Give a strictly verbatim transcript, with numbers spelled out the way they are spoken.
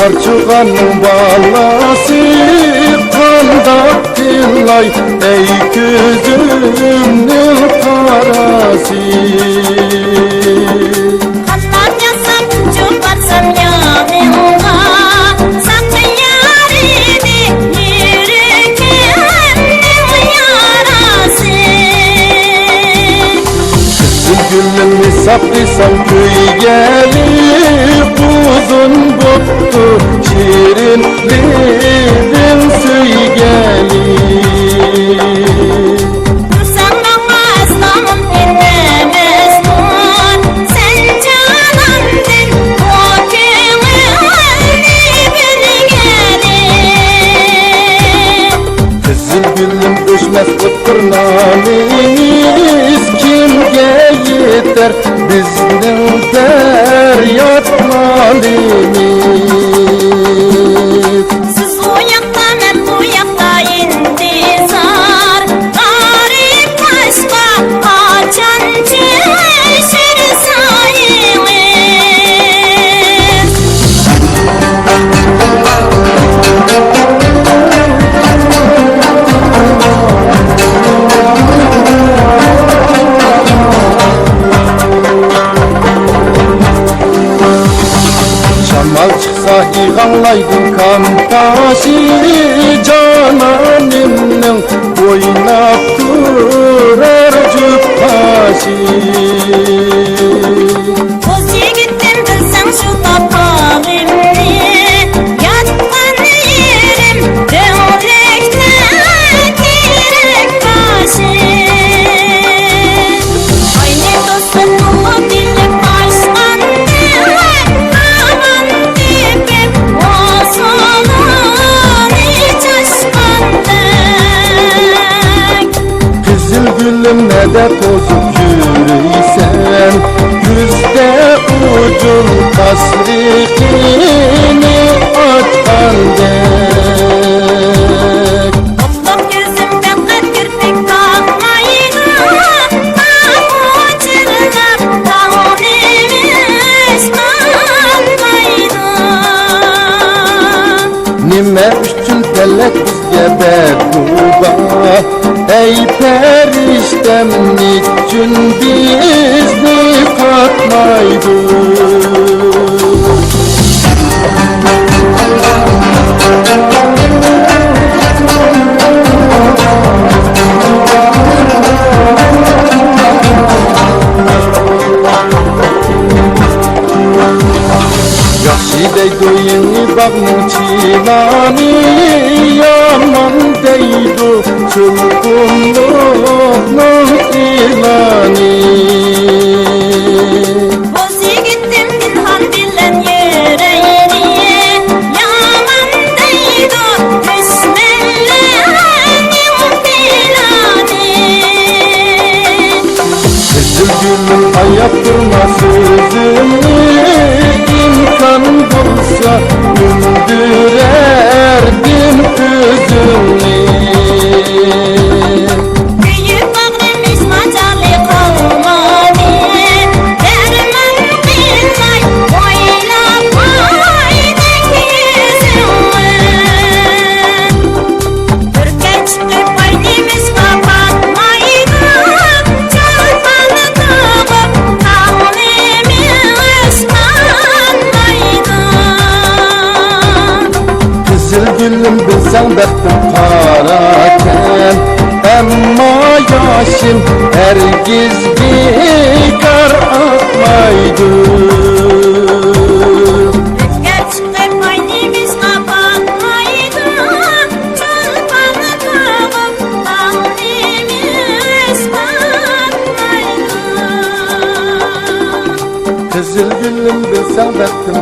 قارچۇغاننىڭ بالاسى قانداق تىللاي، ئەي كۆزۈمنىڭ قاراسى. قانداق ياساپ چوپارسام يانىڭغا، ساقىيار ئىدى يۈرىكىمنىڭ ياراسى. قىزىل گۈلۈمنى ساقلىسام كۆيگەنلىك ئۇزۇن بوپتۇ، شېرىن لېۋىڭ سۆيگەنلىك. تۇرساڭ ماڭا ئەسلام ئېمەسمۇ، سەن جاناندىن بۇ كۆڭۈلنى بىلگەنلىك. قىزىل گۈلۈم ئۆچمەس ئوتتۇرا نامىمىز، كىمگە يېتەر بىزنىڭ پەرياد نالىمىز. سىز ئۇ ياقتا، مەن بۇ ياقتا ئىنتىزار، غەرىب باشقا قاچان چۈشەر سايىڭىز. شامال چىقسا ئېغىڭلايدۇ كام تاشى، جانانىمنىڭ ئويناپ تۇرار جۈپ قاشى. قوز يىگىتىم، بىلسەڭ شۇ تاپىقىمنى، ياتقان يېرىم دۆڭلۈكتە تېرەك باشى. ئاينى توسۇپ ئۇ بىلىپ ئاشقاندەك، ئامان تېپىپ ھوسۇلۇنى چاچقاندەك. قىزىل گۈلۈم، نەدە توزۇپ يۈرىسەن، كۈزدە ئۇجۇل تاسرىقىنى ئاچقاندەك. ئوتلۇق كۆزۈم پەقەت كىرپىك باقمايدۇ، تاغ ئۇچۇرلاپ تاغ نېمىش قالمايدۇ. نېمە ئۈچۈن پەلەك بىزگە بەددۇئا؟ ئەي پەرىشتەم، نېچۈن بىزنى قاتمايدۇ؟ ياخشى دەيدۇ يېڭى باغنىڭ چىلانى، يامان دەيدۇ چوقۇملۇقنىڭ ئېلانى. بوز يىگىتىم پىنھان بىلەن يۈرەيلى، يامان دەيدۇ دۈشمەنلەرنىڭ پىلانى. قىزىل گۈلۈم، ئاياپ تۇرما سۆزۈڭنى، ئىمكان بولسا ئۆلدۈرەردىم ئۆزۈڭنى. كۆيۈپ باغرىم ھېچ ماجالى قالمىدى، دەرمان قىلاي ئويلاپ ئايدەك يۈزۈڭنى. بىر كەچ چىقىپ ئاي نېمىشقا پاتمايدۇ؟ چولپان تۇغۇپ تاغ نېمىش قانمايدۇ؟ قىزىل گۈلۈم، بىلسەڭ بەختىم قاراكەن، ئەمما ياشىم ھەرگىز بىكار ئاقمايدۇ. چىقىپ ئاي نېمىشقا پاتمايدۇ؟ چولپان تۇغۇپ تاغ نېمىش پاتمايدۇ؟ قىزىل گۈلۈم، بىلسەڭ بەختىم